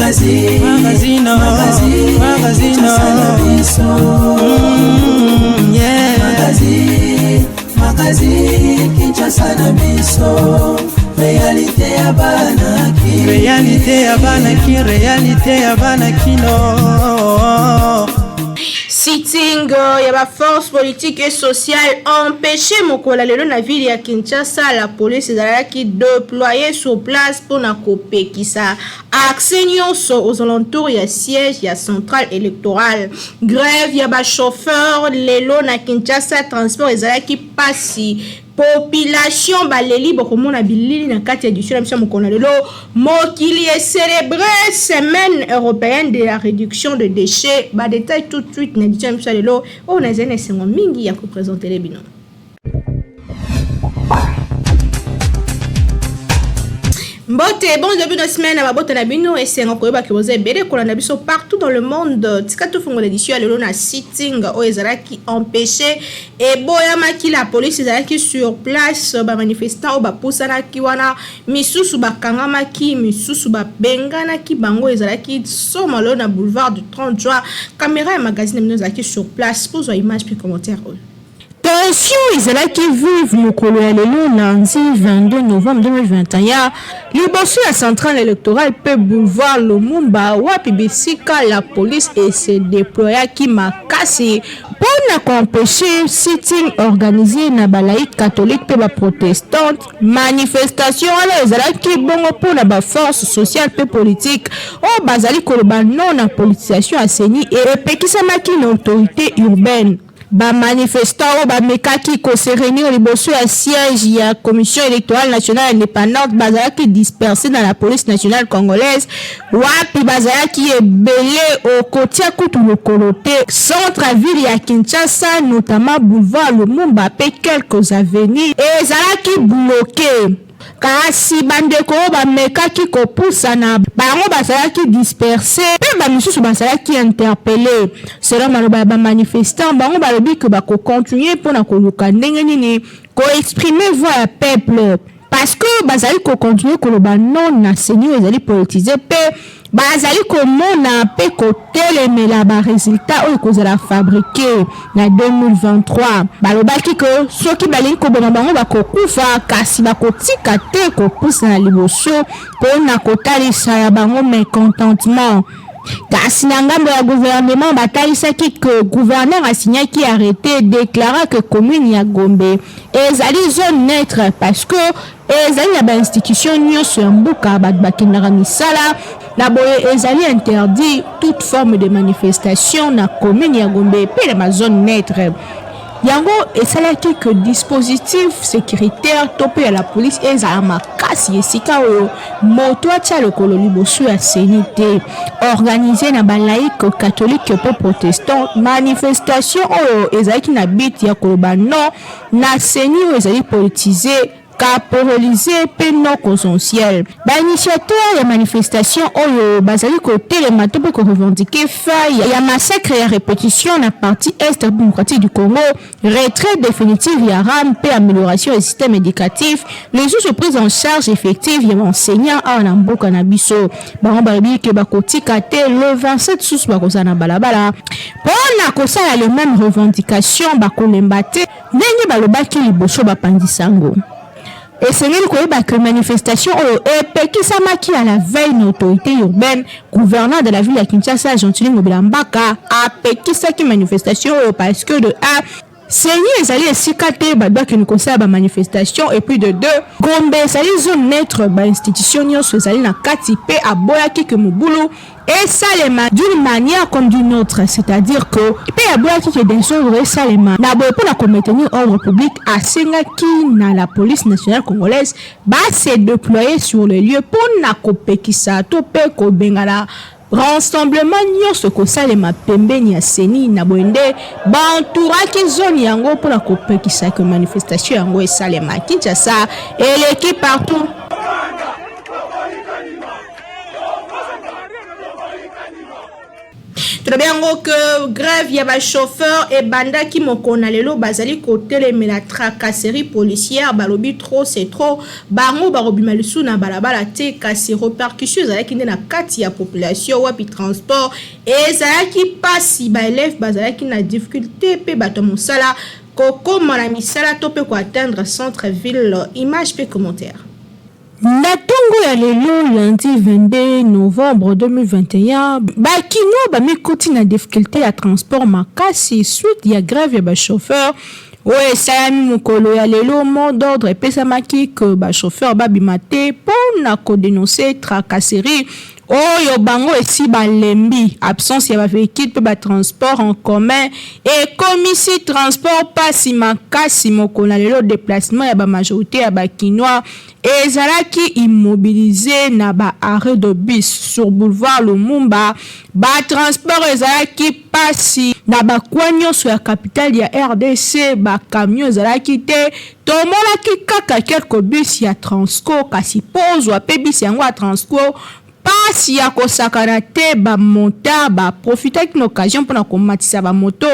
Magazine, magazine, magazine, magazine, yeah. Magazine, magazine, Kinshasa na biso. Réalité ya bana ki. Réalité ya bana ki, réalité ya bana kino. Sitting ya ba force politique et sociale empêché mokolo ya lelo na ville ya Kinshasa. La police ezalaki déployée sur place mpona kopekisa accès nyonso aux alentours ya siège ya centrale électorale. Grève ya ba chauffeur lelo na Kinshasa, transport ezalaki pasi, population baleli. Bokomona bilili na kati ya édition na biso ya mokolo na lelo. Mokili ecélébré Semaine européenne de la réduction de déchets. Badétail tout de suite na édition na biso ya lelo oyo nazali na esengo mingi ya koprésenter bino. Mbote, bon début de semaine na babota na bino. Esengo koyeba ke boza ebele kolanda biso partout dans le monde. Tika tofungola édition ya lelo na sitting oyo ezalaki empêché, eboyamaki. La police ezalaki sur place. Bamanifestant oyo bapusanaki wana, misusu bakangamaki, misusu babenganaki bango. Ezalaki somo lelo na boulevard du 30 juin. Caméra ya magazine na bino ezalaki sur place pozwa image mpe commentaire oyo. Tension ezalaki vive mokolo ya lelo, lundi 22 novembre 2021, liboso ya centrale électorale mpe boulevard Lumumba, wapi bisika la police ese déployaki makasi mpo na koempêcher sitting organisé na balaïque catholique mpe baprotestante. Manifestation wana ezalaki bongo mpona baforce sociale mpe politique oyo bazali koloba non na politisation ya CENI, epekisamaki na autorité urbaine. Bamanifestant oyo bamekaki kose réunir liboso ya siège ya Commission électorale nationale indépendante bazalaki dispersé na la police nationale congolaise, wapi bazalaki ebele, okotia kutu lokolo te. Centre ville ya Kinshasa, notamment boulevard Lumumba mpe quelques avenues, ezalaki bloqué. Kasi bandeko oyo bamekaki kopusana, bango bazalaki dispersé mpe bamisusu bazalaki interpellé. Selon maloba ya bamanifestant, bango balobi ke bakocontinuer mpona koluka ndenge nini koexprimer voix ya peuple, parce que bazali kocontinuer koloba non na CENI oyo ezali politisé, mpe bazali komona mpe kotelemela baresultat oyo ekozala fabriqué na 2023. Balobaki ke soki balingi koboma bango, bakokufa, kasi bakotika te kopusa na liboso mpona kotalisa ya bango mécontentement. Kasi na ngambo ya gouvernement, batalisaki ke gouverneur asignaki arrêté déclarant que commune ya Gombe ezali zone neutre, parce que ezali na bainstitution nyonso ya mboka, bato bakendaka misala. Na boye ezali interdit toute forme de manifestation na commune ya Gombe mpe na bazone neutre. Yango esalaki ke dispositif sécuritaire to mpe ya la police ezala makasi, esika oyo moto atia lokolo liboso ya CENI te. Organisé na balaïque catholique mpe protestant, manifestation oyo ezalaki na but ya koloba non na CENI oyo ezali politisé, caporalisé mpe non consensuel. Bainitiateur ya manifestation oyo bazali kotelema to mpe korevendiquer fin ya massacre ya répétition na partie est démocratique du Congo, retrait définitive ya RAM mpe amélioration ya système éducatif, lisusu prise en charge effective ya baenseignant awa na mboka na biso. Bango balobi ke bakotika te. Le 27 susu bakozala na balabala mpo na kosala le même revendication. Bakolemba te ndenge balobaki liboso bapanzisa yango. Esengeli koyeba ke manifestation oyo epekisamaki à la veille na autorité urbaine. Gouverneur de la ville ya Kinshasa, Gentiny Ngobila Mbaka, apekisaki manifestation oyo parce que de 1, CENI ezali esika te bato bakende kosala bamanifestation, et puis de deux, Gombe ezali zone neutre, bainstitution nyonso ezali na kati, mpe aboyaki ke mobulu esalema d'une manière comme d'une autre, c'est-à-dire que mpe aboyaki ke désordre esalema. Na boye, mpona komaintenir ordre public, asengaki na la police nationale congolaise base déployer sur le lieu mpona kopekisa to mpe kobengana rassemblement nyonso kosalema pembeni ya CENI. Na boye nde baentouraki zone yango mpona kopekisa ke manifestation yango esalema. Kinshasa eleki partout. Tolobi yango que grève ya ba chauffeurs ebandaki mokolo na lelo, bazali kotelemela tracasserie policière, balobi trop c'est trop, bango bakobima lisusu na balabala te. Kasi repercussion ezalaki nde na kati ya population, wapi transport ezalaki pasi, ba élèves bazalaki na difficulté mpe bato ya mosala kokoma na misala to mpe koatteindre centre ville. Image mpe commentaire. Na ntongo ya lelo lundi 22 novembre 2021, bakinois bamikuti na difficulté ya transport makasi suite ya grève ya bachauffeur oyo esalami mokolo ya lelo. Mot d'ordre epesamaki ke bachauffeur babima te mpo na kodénoncer tracasserie oyo bango esi balembi. Absence ya bavéhicule mpe batransport en commun ekomisi transport mpasi makasi mokolo na lelo. Déplacement ya bamajorité ya bakinois ezalaki immobilisé na baarrêt de bus sur boulevard Lumumba. Batransport ezalaki mpasi na bakwa nyonso ya capitale ya RDC. Bacamion ezalaki te, tomonaki kaka quelques bus ya Transco, kasi mpo ozwa mpe bus yango ya Transco, mpasi ya kosakana te. Bamotard baprofitaki na occasion mpona komatisa bamoto,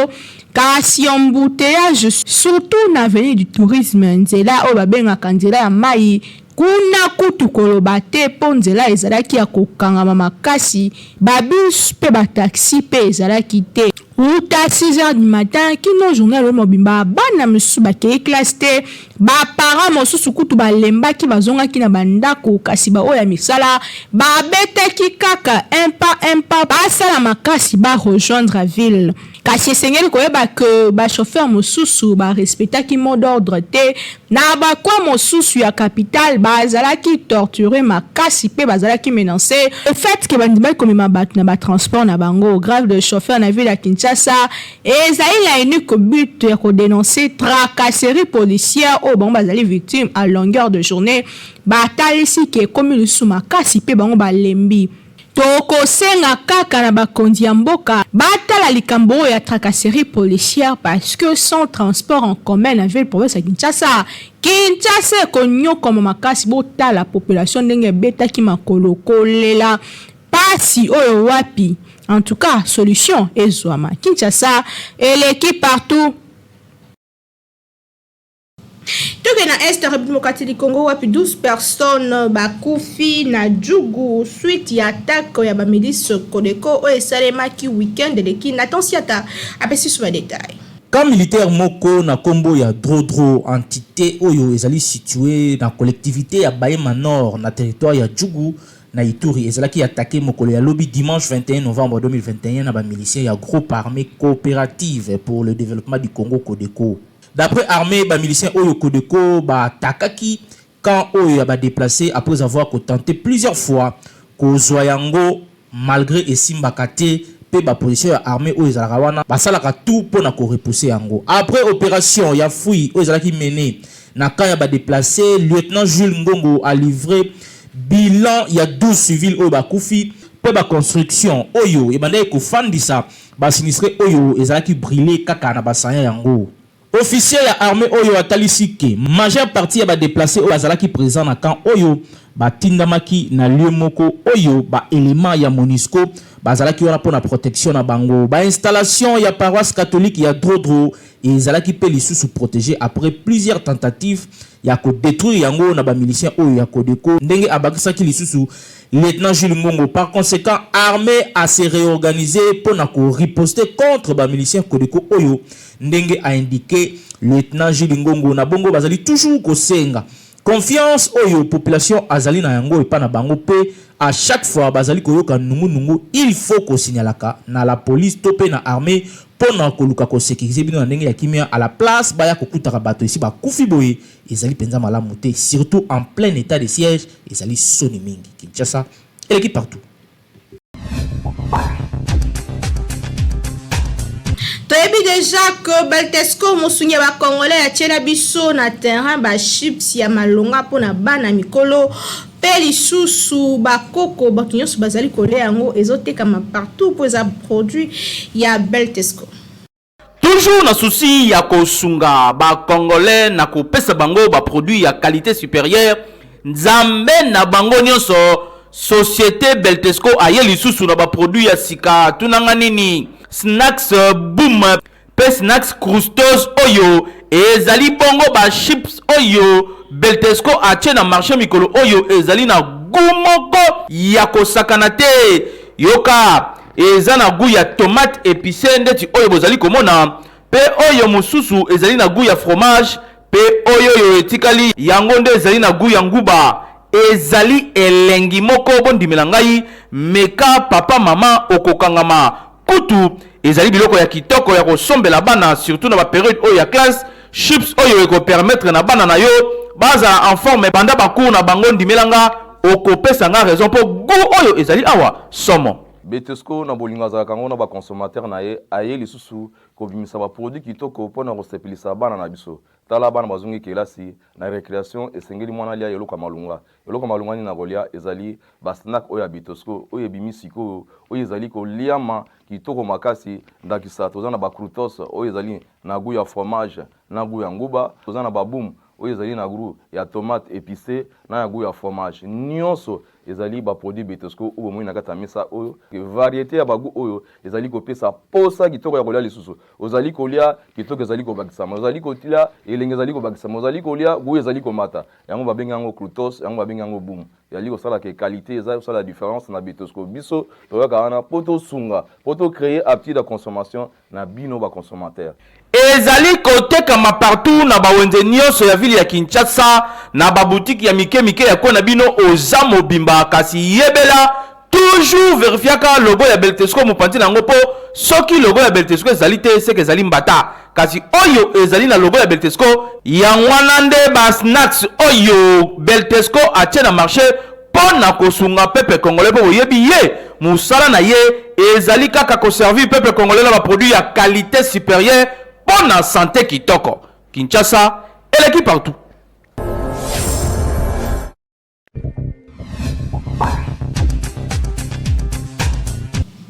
kasi embouteillage surtout na avenue du Tourisme, nzela oyo babengaka nzela ya mai. Kuna kutu koloba te, mpo nzela ezalaki ya kokangama makasi. Babus mpe bataxi mpe ezalaki te wuta 6 heures du matin kino journée lelo mobimba. Bana mosusu bakei classe te, baparent mosusu kutu balembaki, bazongaki na bandako, kasi baoyo ya misala babetaki kaka un pas un pas, basala makasi barejoindre ville. Kasi esengeli koyeba ke bachauffeur mosusu barespectaki mot d'ordre te. Na bakwa mosusu ya capitale bazalaki torturé makasi mpe bazalaki menacé le fait ke bandimaki komema bato na batransport na bango. Grève de chauffeur na ville ya Kinshasa ezali na unique but ya kodénoncer tracasserie policière oyo bango bazali victime à longueur de journée. Batalisi ke ekomi lisusu makasi mpe bango balembi. Tokosenga kaka na bakonzi ya mboka batala likambo oyo ya tracasserie policière, parce que sans transport en commun na ville province ya Kinshasa, Kinshasa ekonyokoma makasi. Botala population ndenge ebetaki makolo kolela pasi oyo wapi. En tout cas, solution ezwama. Kinshasa eleki partout. Toke na Est, République démocratique du Congo, wapi 12 personnes bakufi na Djugu suite ya attaque ya bamilice Codeco oyo esalemaki weekend eleki. Nathan Siata apesi so badetail. Camp militaire moko na nkombo ya Drodro, entité oyo ezali situé na collectivité ya Bahema Nord na territoire ya Djugu na Ituri, ezalaki attaqué mokolo ya lobi dimanche 21 novembre 2021 na bamilicien ya Groupe armé coopérative pour le développement du Congo, Codeco. D'après armée, bamilicien oyo Codeco baattaquaki camp oyo ya badéplacé après avoir kotenté plusieurs fois kozwa yango, malgré esimbaka te mpe baposition ya armée oyo ezalaka wana basalaka tout mpona korepousser yango. Après opération ya fouille oyo ezalaki menée na camp ya badéplacé, lieutenant Jules Ngongo a livré bilan ya 12 civils oyo bakufi mpe baconstruction oyo ebandaki kofandisa basinistré oyo ezalaki brûlé kaka na basaya yango. Officier ya armée oyo atalisi ke majeure partie ya badéplacé oyo bazalaki présent na camp oyo batindamaki na lieu moko oyo baélément ya MONUSCO bazalaki wana mpona protection na bango. Bainstallation ya paroisse catholique ya Drodro ezalaki mpe lisusu protégé après plusieurs tentatives ya kodétruire yango na bamilicien oyo ya Codeco, ndenge abakisaki lisusu lieutenant Jules Ngongo. Par conséquent, armée a se réorganiser mpona koriposter contre bamilicien Codeco oyo, ndenge a indiqué lieutenant Jules Ngongo. Na bongo bazali toujours kosenga confiance oyo population azali na yango epa na bango, mpe à chaque fois bazali koyoka nungunungu, il faut kosignalaka na la police to mpe na armée mpona koluka kosécuriser bino na ndenge ya kimia. À la place baya kokutaka bato esi bakufi boye, ezali mpenza malamu te, surtout en plein état de siège. Ezali soni mingi. Kinshasa eleki partout. Toyebi déjà ke Baltesco, mosungi ya bacongolais, atiela biso na terrain bachips ya malonga mpona bana, mikolo mpe lisusu bakoko. Bato nyonso bazali kolia yango, ezotekama partout mpo eza produit ya Beltesco. Toujours na souci ya kosunga bacongolais na kopesa bango baproduit ya qualité supérieure, Nzambe na bango nyonso. Société Beltesco aye lisusu na ba produits ya sika. Tunanga nini? Snacks Boom mpe Snacks Croustos oyo ezali bongo ba chips oyo Beltesco atie na marché mikolo oyo ezali na gout moko ya kosakana te. Yoka, eza na gout ya tomate épicée ndeti oyo bozali komona, mpe oyo mosusu ezali na gout ya fromage, mpe oyo oyo etikali yango nde ezali na gout ya nguba. Ezali elengi moko, bondimela ngai, meka papa mama okokangama. Kutu ezali biloko ya kitoko ya kosombela bana, surtout na ba periode oyo ya classe. Chips oyo ekopermettre na bana na yo bazala en forme banda ba cours na bango. Ndimela nga, okopesa nga raison mpo gout oyo ezali awa somo. Betesco na bolingo azalaka yango na ba consommateurs na ye, aye lisusu kobimisa ba produits kitoko mpo na kosepelisa bana na biso. Tala bana bazongi kelasi, na recreation esengeli mwana alia eloko ya malonga. Eloko ya malonga nini akolia? Ezali ba snack oyo ya Betosco oyo ebimi sikoyo, oyo ezali koliama kitoko makasi. Ndakisa toza na ba croutos oyo ezali na gout ya fromage na gout ya nguba, toza na ba boum oyo ezali na gout ya tomate epicee na ya gout ya fromage. Nionso ezali ba produits Betosco oyo bomoni na kati ya mesa oyo. Variete ya ba gout oyo ezali kopesa posa kitoko ya kolia lisusu. Ozali kolia, kitoko ezali kobakisama. Ozali kolia, elengi ezali kobakisama. Ozali kolia, gout ezali komata. Yango babengi yango croutos, yango babengi yango boum. Ezali kosala ke qualite eza kosala difference na Betosco. Biso toyaka wana po tosunga, po to creer aptitude ya consommation na bino ba consommateurs. Ezali kotekama partout na ba wenze nionso ya ville ya Kinshasa, na ba boutiques ya mike mike ya coin na bino oza mobimba, kasi yebela toujours verifiaka logo ya Beltesco mopanzi na yango, po soki logo ya Beltesco ezali te seke ezali mbata, kasi oyo ezali na logo ya Beltesco yango wana nde ba snacks oyo Beltesco atie na marché mpo na kosunga peuple congolais, mpo boyebi ye mosala na ye ezali kaka koservir peuple congolais na baproduit ya qualité supérieure mpo na santé kitoko. Kinshasa eleki partout.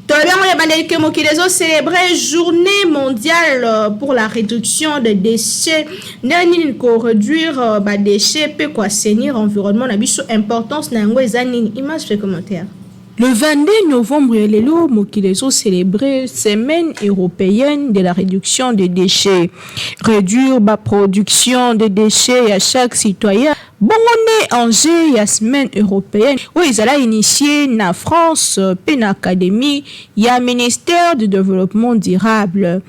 Tolobi yango na ebandeli ke mokili ezocelebre journée mondiale pour la réduction de déchets. Ndenge nini koréduire badéchets mpe koassainir environnement na biso, importance na yango eza nini? Image mpe commentaire. Le 22 novembre ya lelo, mokili ezocelebre semaine européenne de la réduction des déchets. Réduire baproduction de déchets ya chaque citoyen, bongo nde enjeu ya semaine européenne oyo ezala initié na France mpe na académie ya ministère du développement durable.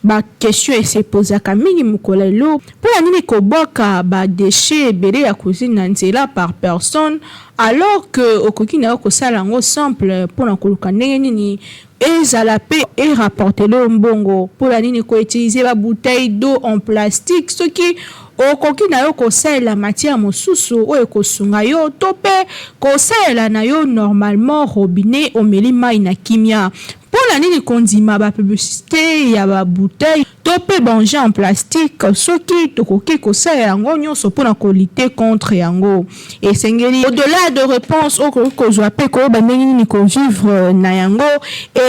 Baquestion esepozaka mingi mokolo ya lelo: mpona nini kobwaka badéchet ebele ya cuisine na nzela par personne, alors que okoki na yo kosala yango simple mpona koluka ndenge nini ezala mpe erapporter yo mbongo? Mpona nini koutiliser babouteille d'eau en plastique soki okoki na yo kosalela matière mosusu oyo ekosunga yo, to mpe kosalela na yo normalement robinet, omeli mai na kimia? Mpona nini kondima bapublicité ya babouteille to mpe baengin en plastique soki tokoki kosalela yango nyonso mpona kolutter contre yango? Esengeli, au-delà de réponse oyo okoki kozwa mpe koyeba ndenge nini kovivre na yango,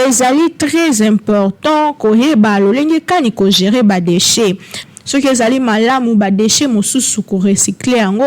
ezali très important koyeba lolenge kani kogérer badéchet. Soki ezali malamu badéchet mosusu korecycler yango,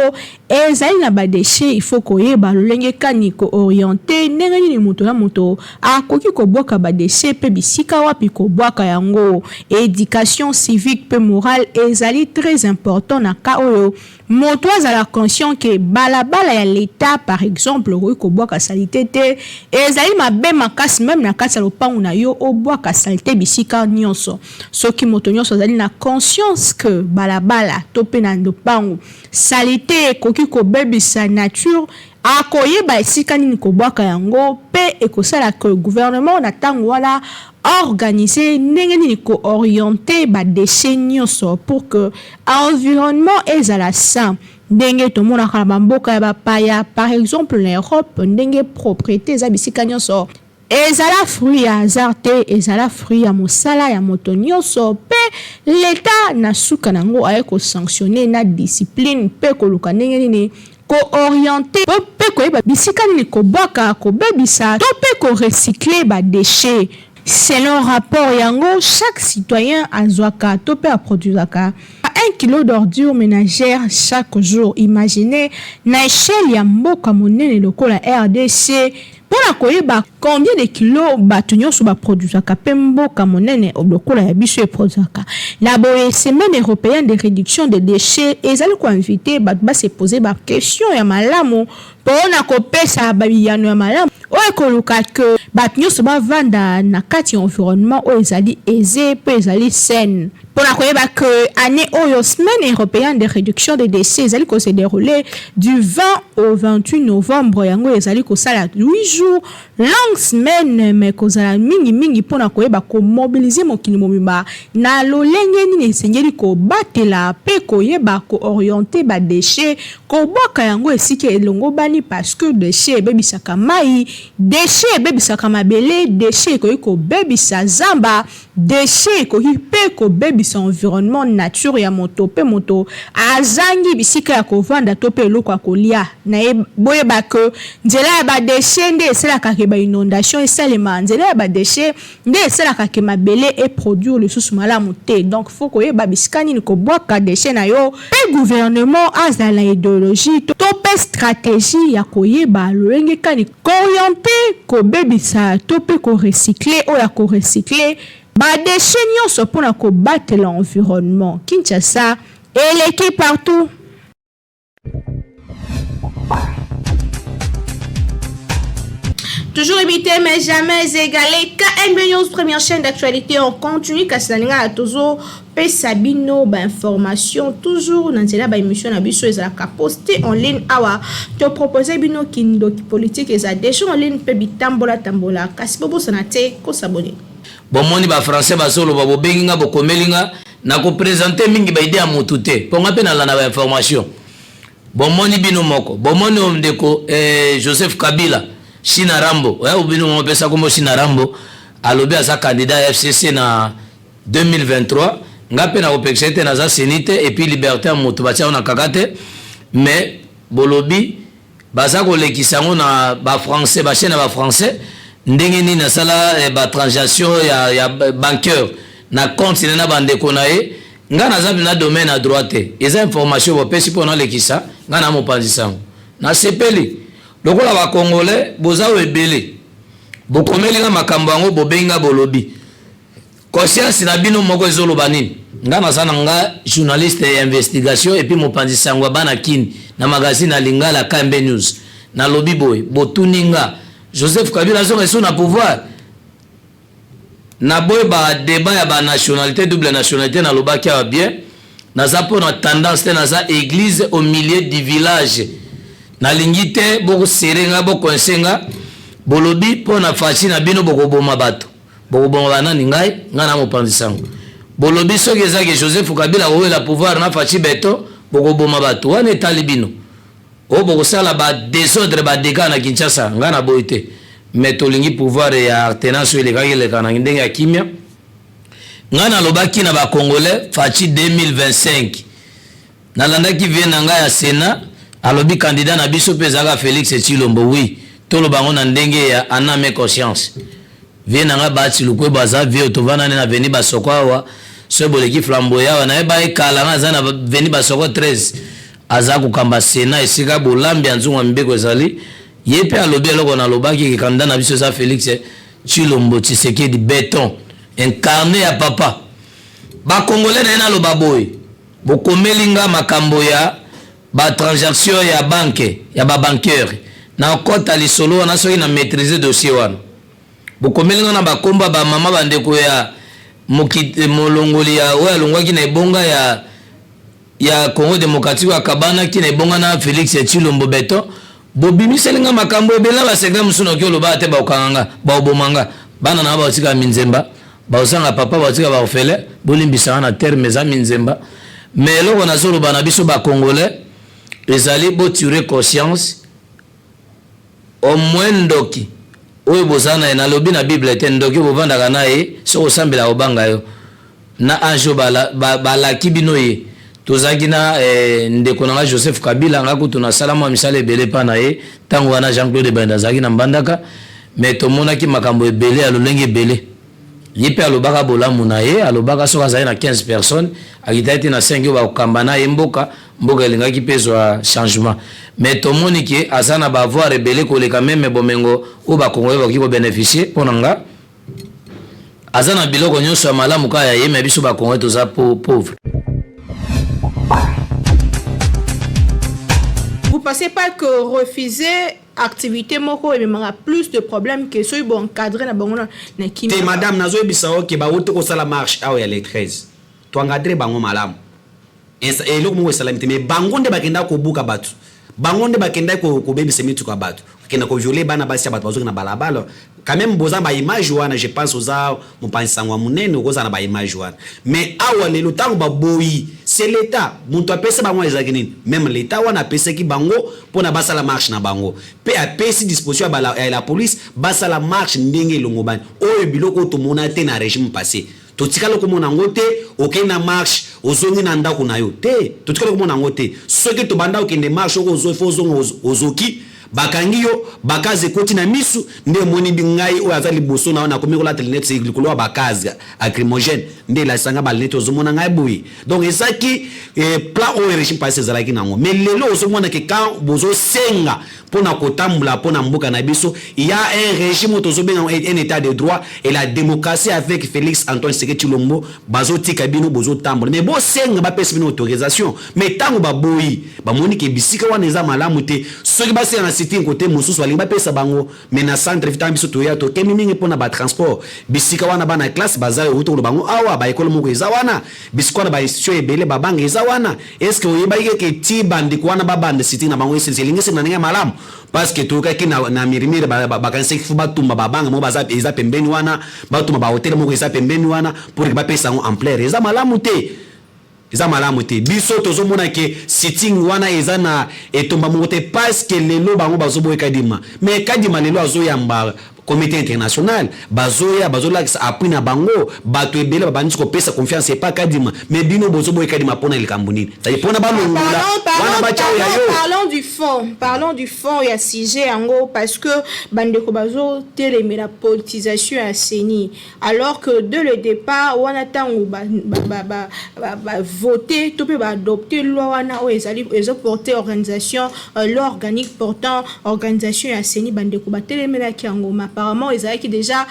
ezali na badéchet il faut koyeba lolenge kani koorienter, ndenge nini moto na moto akoki kobwaka badéchet mpe bisika wapi kobwaka yango. Éducation civique mpe morale ezali très important na cas oyo moto azala conscient ke balabala ya leta, par exemple, okoki kobwaka saleté te, ezali mabe makasi. Même na kati ya lopango na yo, obwaka saleté bisika nyonso. Soki moto nyonso azali na conscience ke balabala to mpe na lopango saleté ekoki kobebisa nature, akoyeba esika nini kobwaka yango, mpe ekosala ke gouvernement na ntango wana organiser ndenge nini koorienter badéchet nyonso pour que environnement ezala sain, ndenge tomonaka na bamboka ya bapaya, par exemple na Europe, ndenge propriété eza bisika nyonso. Ezala fruit ya hasard te, ezala fruit ya mosala ya moto nyonso, mpe leta na suka nango aye kosanctionner na discipline mpe koluka ndenge nini koorienter mpe koyeba bisika nini kobwaka, kobebisa to mpe korecycler badéchet. Selon rapport yango, chaque citoyen azwaka to mpe aproduisaka 1 kilo d'ordure ménagère chaque jour. Imaginez na échelle ya mboka monene lokola RDC, mpo na koyeba combien de kilo bato nyonso baproduisaka mpe mboka monene lokola ya biso eproduisaka. Na boye, Semaine européenne de réduction des déchets ezali koinvite bato base poser baquestion ya malamu mpo na kopesa biyano ya malamu oyo ekoluka ke bato nyonso bavanda na kati ya environnement oyo ezali aisé mpe ezali saine. Mpo na koyeba ke année oyo, Semaine européenne de réduction des déchets ezali kose dérouler du 20 au 28 novembre. Yango ezali kosala 8 jours, longue semaine, mais kozala mingimingi mpona koyeba komobiliser mokili mobimba na lolenge nini esengeli kobatela mpe koyeba koorienter badéchets, kobwaka yango esika elongobani, parce que déchet ebebisaka mai, déchet ebebisaka mabele, déchet ekoki kobebisa zamba, déchet ekoki mpe kobebisa environnement, nature ya moto, mpe moto azangi bisika ya kovanda to mpe eloko ya kolia na ye. Boyeba ke nzela ya badéchets nde esalaka ke bainondation esalema, nzela ya badéchets nde esalaka ke mabele eproduire lisusu malamu te. Donc faut koyeba bisika nini kobwaka déchet na yo, mpe gouvernement azala na idéologie to mpe stratégie ya koyeba lolenge kani koorienter kobebisa to mpe korecycler, oyo ya korecycler badéchets nyonso mpona kobatela environnement. Kinshasa eleki partout. Toujours imité mais jamais égalé. KNB News, première chaîne d'actualité en continu. Kasi nalinga tozo pesa bino ba information toujours na nzela ba émission na biso ezalaka posté en ligne. Awa to proposer bino kindoki politique, eza déjà en ligne mpe bitambola tambola, kasi bobosana te kos'abonner. Bomoni, bafrançais bazoloba, bobengi nga, bokomeli nga, nakoprésenter mingi baidées ya motu te, mpo nga mpe nalanda bainformation. Bomoni bino moko, bomoni oyo ndeko Joseph Kabila Shina Rambo, oya bino moko opesa kombo Shina Rambo, alobi aza candidat ya FCC na 2023. Nga mpe nakopekisa ete naza CENI te, et puis liberté ya moto batia yango na kaka te. Mais bolobi baza kolekisa yango na bafrançais, bachaîne ya bafrançais, ndenge nini asala batransaction ya bancaire na compte na bandeko na ye. Nga naza na domaine ya droit te, eza information bopesi mpo nalekisa. Nga na mopanzi sango, nasepeli lokola bacongolais boza oyo ebele bokomeli nga makambo yango, bobengi nga, bolobi conscience na bino moko ezoloba nini. Nga naza na nga journaliste ya investigation et puis mopanzi sango ya bana Kini na magazine ya Lingala, KMB News. Nalobi boye, botuni nga Joseph Kabila azonga eso na pouvoir, naboyi badébat ya banationalité, double nationalité. Nalobaki awa bien, naza mpo na tendance te, naza église au milieu du village. Nalingi te bokosere nga, bocoincer nga. Bolobi mpo na Fatshi na bino bokoboma bato, bokoboma banani? Ngai, ngai na mopanzi sango. Bolobi soki ezaki Joseph Kabila kowela pouvoir na Fatshi Béton, bokoboma bato. Wana etali bino, oyo bokosala badésordre, badégâts na Kinshasa, ngai na boyi te. Mais tolingi pouvoir ya alternance oyo elekaki eleka na ndenge ya kimia. Ngai nalobaki na bacongolais, Fatshi 2025. Nalandaki vie na ngai ya Sénat, alobi candidat na biso mpe ezalaka Félix Tshilombo. Oui, toloba yango na ndenge ya en âme conscience. Vie na ngai Bahati Lukwebo aza vie, tovanda na avenue Basoko awa, soki boleki flamboye awa, nayeba ekala nga aza na avenue Basoko 13, aza kokamba Sénat, esika bolambi ya nzungu ya mibeko ezali. Ye mpe alobi eloko nalobaki, ke candidat na biso eza Félix Tshilombo Tshisekedi, béton incarné ya papa. Bakongolais na ye, naloba boye, bokomeli nga makambo ya batransaction ya banque, ya babanquier, nakɔta lisolo wana soki na maîtrise dossier wana. Bokomeli nga na bakomba bamama, bandeko ya molongoli ya oyo alongwaki na ebonga ya Congo démocratique, oyo akabanaki na ebonga na Félix Tshilombo Béton. Bobimiseli nga makambo ebele na basecret mosusu, noki oloba te, bakokanga nga, baoboma nga, bana na nga baotika minzemba, baosanga papa, baotika baorphelin. Bolimbisanga na terme eza minzemba. Mais eloko nazoloba na biso bacongolais ezali botirer conscience au moins. Ndoki oyo boza na ye, nalobi na Bible te, ndoki oyo bovandaka na ye, soki osambela kobanga yo na ange oyo balaki bino ye. Tozalaki na ndeko na nga Joseph Kabila, nga kutu nasala mwa misala ebele epa na ye ntango wana Jean Claude Benda azalaki na Mbandaka. Mais tomonaki makambo ebele ya lolenge ebele. Ye mpe alobaka bolamu na ye, alobaka soki azali na 15 personnes, akitaki te na 5 oyo bakokamba na ye mboka, mboka elingaki mpe ezwa changement. Mais tomoni ke aza na ba avoir ebele koleka meme bomengo oyo ba Congolais bakoki ko beneficier. Mpo na nga aza na biloko nyonso ya malamu kaka ya ye, mais biso ba Congolais toza pauvre. Vous pensez pas que refuser activité moko ememaka plus de problème que soki bo encadrer na bango na kimia? Te madame, nazoyebisa yo ke bawuti kosala marche awa ya le 13, to encadrer bango malamu, eloko moko esalami te. Mais bango nde bakendaka kobuka bato, bango nde bakendaki kobebisa mituka ya bato, kokenda kovioler bana basi ya bato bazoki na balabala. Quand même boza ba image wana, je pense oza mopanzi sango ya monene, okozala na ba image wana. Mais awa lelo ntango baboyi, c'est l'État moto apesi bango. Ezalaki nini? Même l'État wana apesaki bango mpona basala marche na bango, mpe apesi disposition ya la police basala marche ndenge elongo bani. Oyo biloko oyo tomona te na régime passé, totikali komona yango te. Okei na marche, ozongi na ndako na yo te, totikali komona yango te. Soki tobanda okende marche oko fo ozonga, ozoki bakangi yo, bakazi ekoti na misu. Nde omoni ngai oyo aza liboso na yo, nakomi kolata lunette likolo ya bakazi lacrymogène, nde elasanga balunettes, ozomona ngai boye. Donc ezalaki plan oyo régime passé ezalaki nango. Mais lelo ozomona ke quand bozosenga mpona kotambola mpona mboka na biso, il y a un régime oyo tozobenga un état de droit et la démocratie avec Félix Antoine Tshisekedi Tshilombo. Bazotika bino bozotambola, mais bosenga bapesa bino autorisation. Mais ntango baboyi, bamoni ke bisika wana eza malamu te. Soki basenga na sit-in kote mosusu, balingi bapesa bango, mais na centre ntango biso toya, tokemi mingi mpona batransport. Bisika wana bana classe baza, outi koloba bango awa, baekole moko eza wana, bisika wana bainstitution ebele, babanga eza wana. Est ce que oyebaki ke ti bandeko wana babanda sit-in na bango elingi esenga na ndenge ya malamu? Parce que toyokaki na mirimiri, bakanisaki fo batumba babanga moko eza pembeni wana, batumba bahotel moko eza pembeni wana pour ke bapesa yango ampleur. Eza malamu te, eza malamu te. Biso tozomona ke sit-in wana eza na etumba moko te, parce que lelo bango bazoboya Kadima, mais Kadima lelo azoyamba comité international, bazoya, bazolakisa appui na bango. Bato ebele babandisi kopesa confiance epa Kadima. Mais bino bozoboya Kadima mpona likambo nini? C'est mpona balongola wana batya oyo ya yo. Parlons du fond, parlons du fond ya sujet yango, parce que bandeko bazotelemela politisation ya CENI, alors que dès le départ wana, ntango bavote to mpe baadopte loi wana oyo ezali ezoporte organisation, loi organique portant organisation ya CENI, bandeko batelemelaki yango. Mais apparemment ezalaki déjà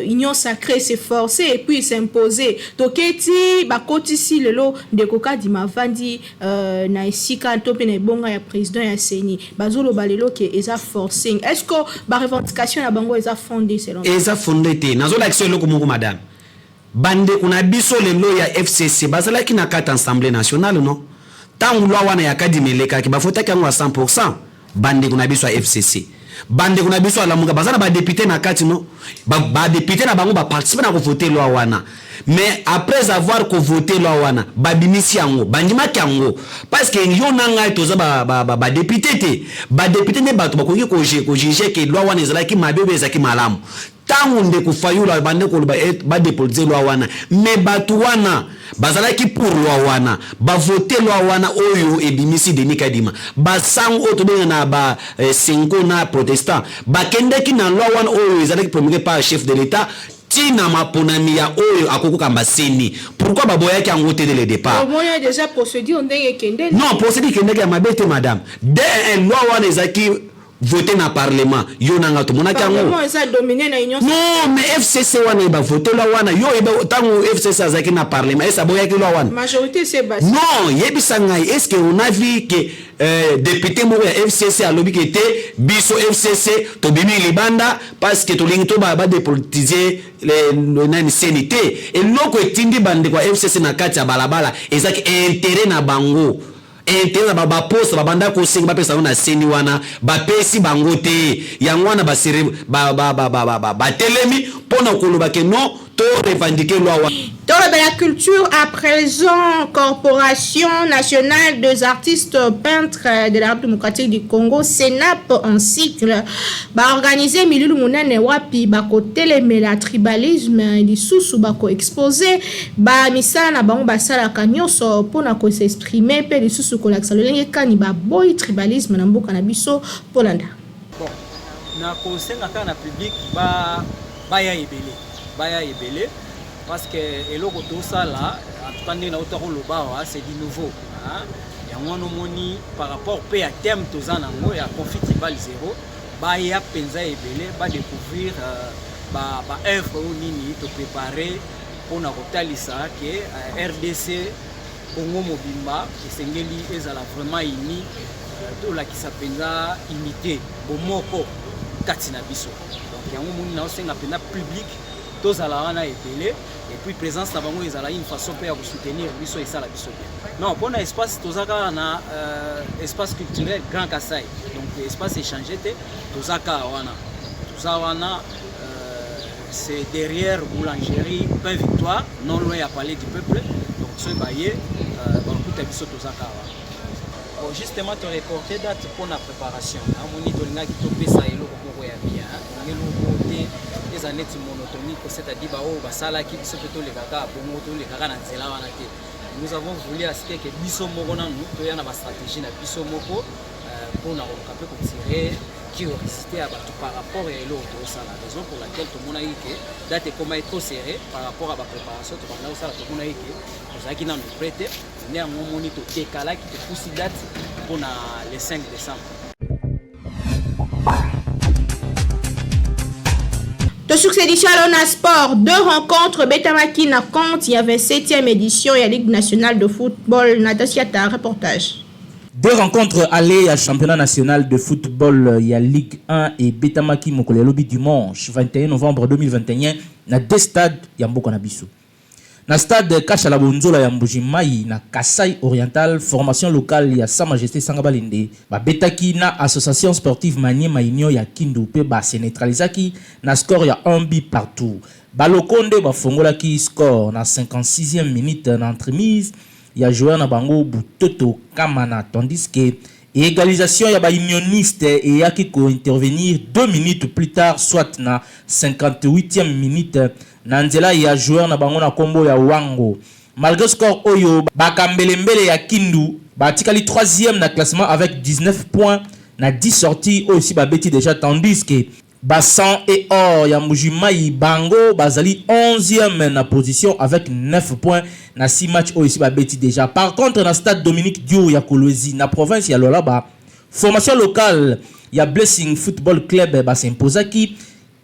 union sacrée s'est forcée et puis s'imposer. Toketi bakotisi lelo ndeko Kadima avandi na esika to mpe na ebonga ya président ya CENI. Bazoloba lelo ke eza forcing. Est ce que barevendication na bango eza fondé selon Eza fondé te. Nazolakisa eloko moko, madame. Bandeko na biso lelo ya FCC bazalaki na kati Assemblée nationale, no? Ntango loi wana ya Kadima elekaki, bafotaki yango ya 100. Bandeko na biso ya FCC, bandeko na biso alamuka, baza na badéputé na kati, no? Badéputé na bango baparticipe na kovote loi wana. Mais après avoir kovote loi wana, babimisi yango, bandimaki yango, parce que yo na ngai toza badéputé te. Badéputé nde bato bakoki kojuge ke loi wana ezalaki mabe oyo ezalaki malamu. Ntango ndeko Fayulu abandi koloba badépolitise loi wana, mais bato wana bazalaki pour loi wana, bavote loi wana oyo ebimisi Denis Kadima. Basango oyo tobenga na ba CENCO na protestant bakendaki na loi wana oyo ezalaki promulgué par chef de l'État ntina maponami ya oyo akoki kokamba CENI. Pourquoi baboyaki yango te dès le départ? Omoni déjà procédure ndenge ekende. Non, procédure ekendaki ya mabe te, madame. De loi wana ezalaki voté na parlement, yo nanga tomonaki yango. Eza dominé na union. Non, mais FCC wana bavote loi wana. Yo oyeba ntango FCC azalaki na parlement, ese aboyaki loi wana? Majorité se basi. Non, yebisa ngai, est ce que on a vu que député moko ya FCC alobi ke te, biso FCC tobimi libanda parce que tolingi to badépolitise nani CENI te? Eloko etindi bandeko ya FCC na kati ya balabala ezalaki intérêt na bango, intérêt na baposte babanda kosenga bapesa bango na CENI wana, bapesi bango te. Yango wana batelemi mpona koloba ke non, to revendiquer loi wana. Tolobela culture à présent. Corporation nationale des artistes peintres de la République démocratique du Congo, CENAP en sigle, baorganize milulu monene wapi bakotelemela tribalisme, lisusu bakoexpose bamisala na bango basalaka nyonso mpona kos'exprimer mpe lisusu kolakisa lolenge kani baboyi tribalisme na mboka na biso. Polanda. Bon, nakosenga kaka na public baya ebele, baya ebele. Parce que eloko tosala, en tout cas ndenge nauta koloba awa, c'est du nouveau. Hein? Yango wana omoni par rapport mpe ya thème toza nango ya conflit tribal zéro, baya mpenza ebele badécouvrir euh, ba, ba œuvre oyo nini toprépare mpona kotalisa ke euh, RDC Congo mobimba esengeli ezala vraiment uni, euh, tolakisa mpenza unité bomoko kati na biso. Donc yango omoni naosenga mpenza public tozala wana ebele, et puis présence na bango ezala une façon mpe ya kosoutenir biso, esala biso bien. Non, mpona espace toza kaka na euh, espace culturel Grand Kasai, donc espace échange te, toza kaka wana, toza wana euh, c'est derrière boulangerie Pain Victoire, non loin ya Palais du Peuple. Donc soki baye euh, bakuta biso toza kaka wana. Bon, justement to reporter date mpona préparation, amoni tolingaki topesa eloko moko ya bien, tolingi eloko moko te eza neti monotonie, c'est-à-dire baoyo basalaki biso mpe tolekaka bongo, tolekaka na nzela wana te. Nous avons voulu à ce que biso moko nanu toya na bastratégie na biso moko mpona koluka mpe kotire curiosité ya bato par rapport ya eloko tozosala, raison pour laquelle tomonaki ke date ekomaki trop serré par rapport à bapréparation tobanda kosala. Tomonaki ke tozalaki nanu prêt te, nde yango omoni todekalaki, topusi date mpona le 5 décembre. Tosuccédition alors na sport, deux rencontres betamaki na compte ya 27e édition ya Ligue nationale de football. Natasha ta reportage. Deux rencontres aller ya championnat national de football ya Ligue 1 ebetamaki mokolo ya lobi dimanche 21 novembre 2021 na deux stades ya mboka na biso. Na stade Kashala Bonzola ya Mbuji-Mayi na Kasai Oriental, formation locale ya Sa Majesté Sanga Balende babetaki na Association Sportive Maniema Union ya Kindu mpe ba se neutralisaki na score ya 1 but partout. Ba locaux nde bafongolaki score na 56e minute na entremise ya joueur na bango Butoto Kamana, tandis que égalisation ya ba unionistes eyaki ko intervenir 2 minutes plus tard, soit na 58e minute na nzela ya joueur na bango na kombo ya Wango. Malgré score oyo, bakambelembele ya Kindu batikali 3e na classement avec 19 points na 10 sorties oyo si babeti déjà, tandis que ba sang et or ya Mbuji-Mayi bango bazali 11e na position avec 9 points na 6 matchs oyo si babeti déjà. Par contre, na stade Dominique Diour ya Kolwezi na province ya Lualaba, formation locale ya Blessing Football Club basimposaki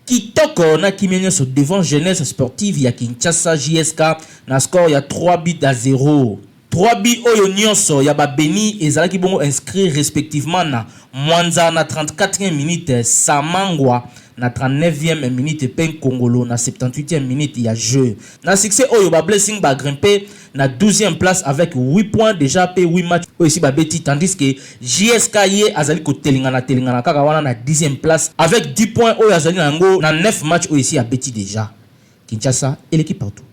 kitoko na kimia nyonso devant Jeunesse Sportive ya Kinshasa JSK na score ya 3 buts à 0. 3 buts oyo nyonso ya babeni ezalaki bongo inscrit respectivement na Mwanza na 34e minute, Samangwa na 39e minute mpe Nkongolo na 78e minute ya jeu. Na succès oyo, ba Blessing ba grimpe na 12e place avec 8 points déjà mpe 8 match oyo esi babeti, tandis que JSK ye azali kotelengana telengana kaka wana na 10e place avec 10 points oyo azali na yango na 9 match oyo esi abeti déjà. Kinshasa eleki partout.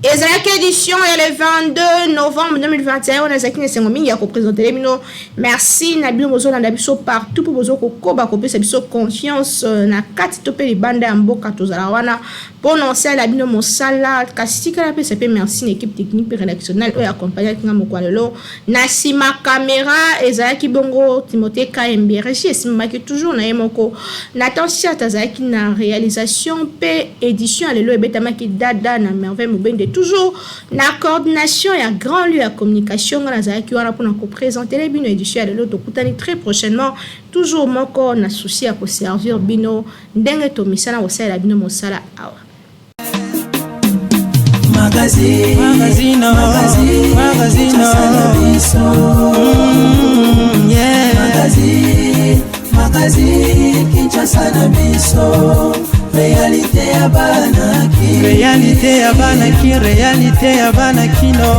Ezalaki édition ya le 22 novembre 2021 oyo nazalaki na esengo mingi ya koprésentele bino. Merci na bino bozolanda biso partout mpo bozo kokoba kopesa biso confiance na kati to mpe libanda ya mboka. Tozala wana mpona osala bino mosala. Kasi tikala pesa mpe merci na équipe technique mpe rédactionnelle oyo accompagnaki nga mokolo lelo. Na nsima caméra ezalaki bongo Timothée KMB, régie esimbamaki toujours na ye moko Nathan Siat azalaki na réalisation mpe édition ya lelo ebetamaki dada na Merveille Mobende, toujours na coordination ya grand lieu ya communication. Nga nazalaki wana mpona koprésentele bino édition ya lelo. Tokutani très prochainement, toujours moko na souci ya koservir bino ndenge tomisana kosalela bino mosala awa. Magazine, magazine, magazine, magazine, yeah. Magazine, magazine, Kinshasa na biso, réalité ya bana ki, réalité ya bana ki, réalité ya bana kino.